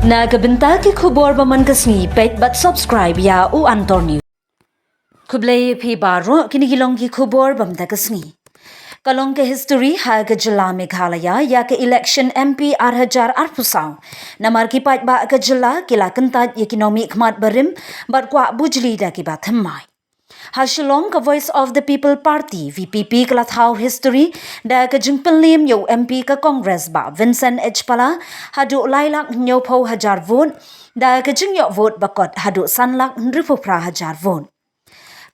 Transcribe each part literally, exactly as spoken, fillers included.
Na ka bynta ki khubor ba man ka sngi, peit bad subscribe ïa U Antor News. Khublei ïa phi baroh, kine ki long ki khubor ba man ka sngi. Ka long ka history ha ka jylla Meghalaya ïa ka election M P ar hajar arphew saw. Namar ki paidbah ka jylla ki la kyntait ïa ki nongmihkhmat barim bad kwah bujli da kiba thymmai. Ha Shillong, ka Voice of the People Party, V P P, ka la thaw history da ka jingpynliem ïa u M P ka Congress, Bah Vincent H Pala, haduh lai lak hynñiewphew hajar vote, da ka jingïoh vote ba kot haduh san lak hynriewphew phra hajar vote.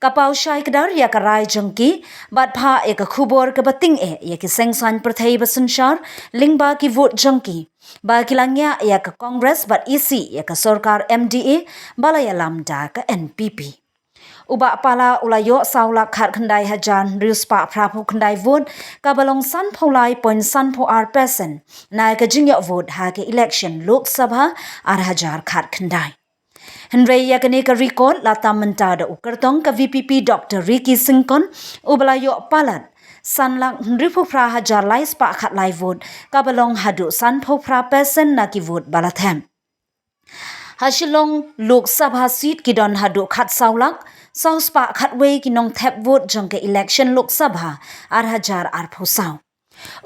Ka paw shai kdar ïa ka rai jong ki bad phah ïa ka khubor kaba tyngeh ïa ki seng saiñ pyrthei ba synshar lyngba ki vote jong ki, ba ki la ngiah ïa ka Congress bad isih ïa ka sorkar M D A ba la ïalam da ka N P P. U Bah Pala u la ïoh saw lak khatkhyndai hajar hynriew spah phraphew khyndai vote, kaba long sanphew lai point sanphew ar percent na ka jingïoh vote ha ka election Lok Sabha ar hajar khatkhyndai. Hynrei ïa kane ka record la tam mynta da u kyrtong ka V P P, Doctor Ricky Syngkon, uba la ïoh palat san lak hynriewphew phra hajar lai spah khatlai vote, kaba long haduh sanphew phra percent na ki vote ba la thep. Ha Shillong Lok Sabha seat ki don haduh khatsaw lak saw spah khatwei ki nongthep vote jong ka election Lok Sabha ar hajar arphew saw.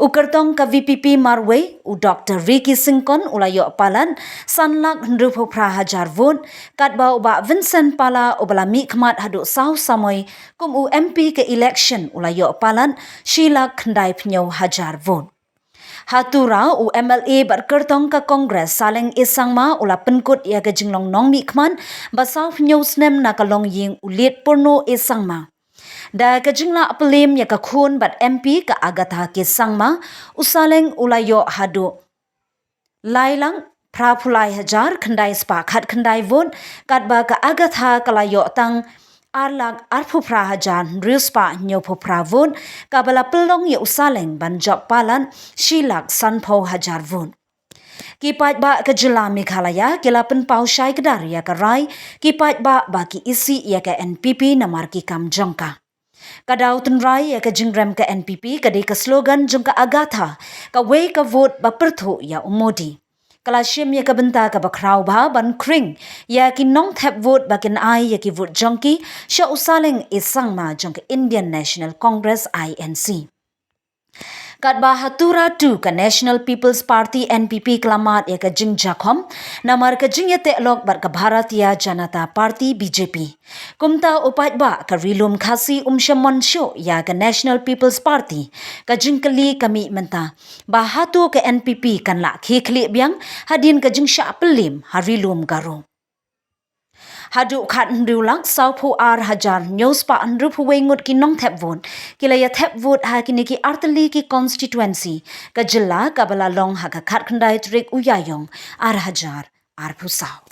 U kyrtong ka V P P marwei, u Doctor Ricky Syngkon, u la ïoh palat san lak hynriewphew phra hajar vote, katba u Bah Vincent Pala, uba la mihkhmat haduh saw samoi kum u M P ka election, u la ïoh palat shi lak khyndaiphew hynñiew hajar vote. Ha Tura, u M L A bad kyrtong ka Congress, Saleng A Sangma, u la pynkut ïa ka jinglong nongmihkhmat ba sawphew hynñiew snem na ka longïing u Lt Purno A Sangma. Da ka jinglah pynliem ïa ka khun bad M P ka Agatha K Sangma, u Saleng u la ïoh haduh lai lak phraphew lai hajar khyndai spah khatkhyndai vote, katba ka Agatha ka la ïoh tang ar lak arphew phra hajar hynriew spah hynñiewphew phra vote, kaba la pynlong ïa u Saleng ban jop palat shi lak sanphew hajar vote. Ki paidbah ka jylla Meghalaya ki la pynpaw shai kdar ïa ka rai ki paidbah ba ki isih ïa ka N P P namar ki kam jong ka. Ka daw tynrai ïa ka jingrem ka N P P ka dei ka slogan jong ka Agatha, kawei ka vote ba pyrthuh ïa u Modi. Ka la shim ïa ka bynta kaba khraw bha ban khring ïa ki nongthep vote ba kin ai ïa ki vote jong ki sha u Saleng A Sangma jong ka Indian National Congress, I N C. Katba ha Tura tu, ka National People's Party, N P P, ka la mad ïa ka jingjakhom namar ka jingïateh lok bad ka Bharatiya Janata Party, B J P. Kumta u paidbah ka Ri Lum Khasi um shym mon shuh ïa ka National People's Party. Ka jingkylli ka mih mynta ba hato ka N P P kan lah khie khlieh biang hadien ka jingshah pynliem ha Ri Lum Garo. Haduh khathynriew lak sawphew ar hajar hynñiew spah hynriewphew wei ngut ki nongthep vote ki la ïa thep vote ha kine ki artylli ki constituency ka jylla, kaba la long ha ka khatkhyndai tarik u Ïaïong ar hajar arphew saw.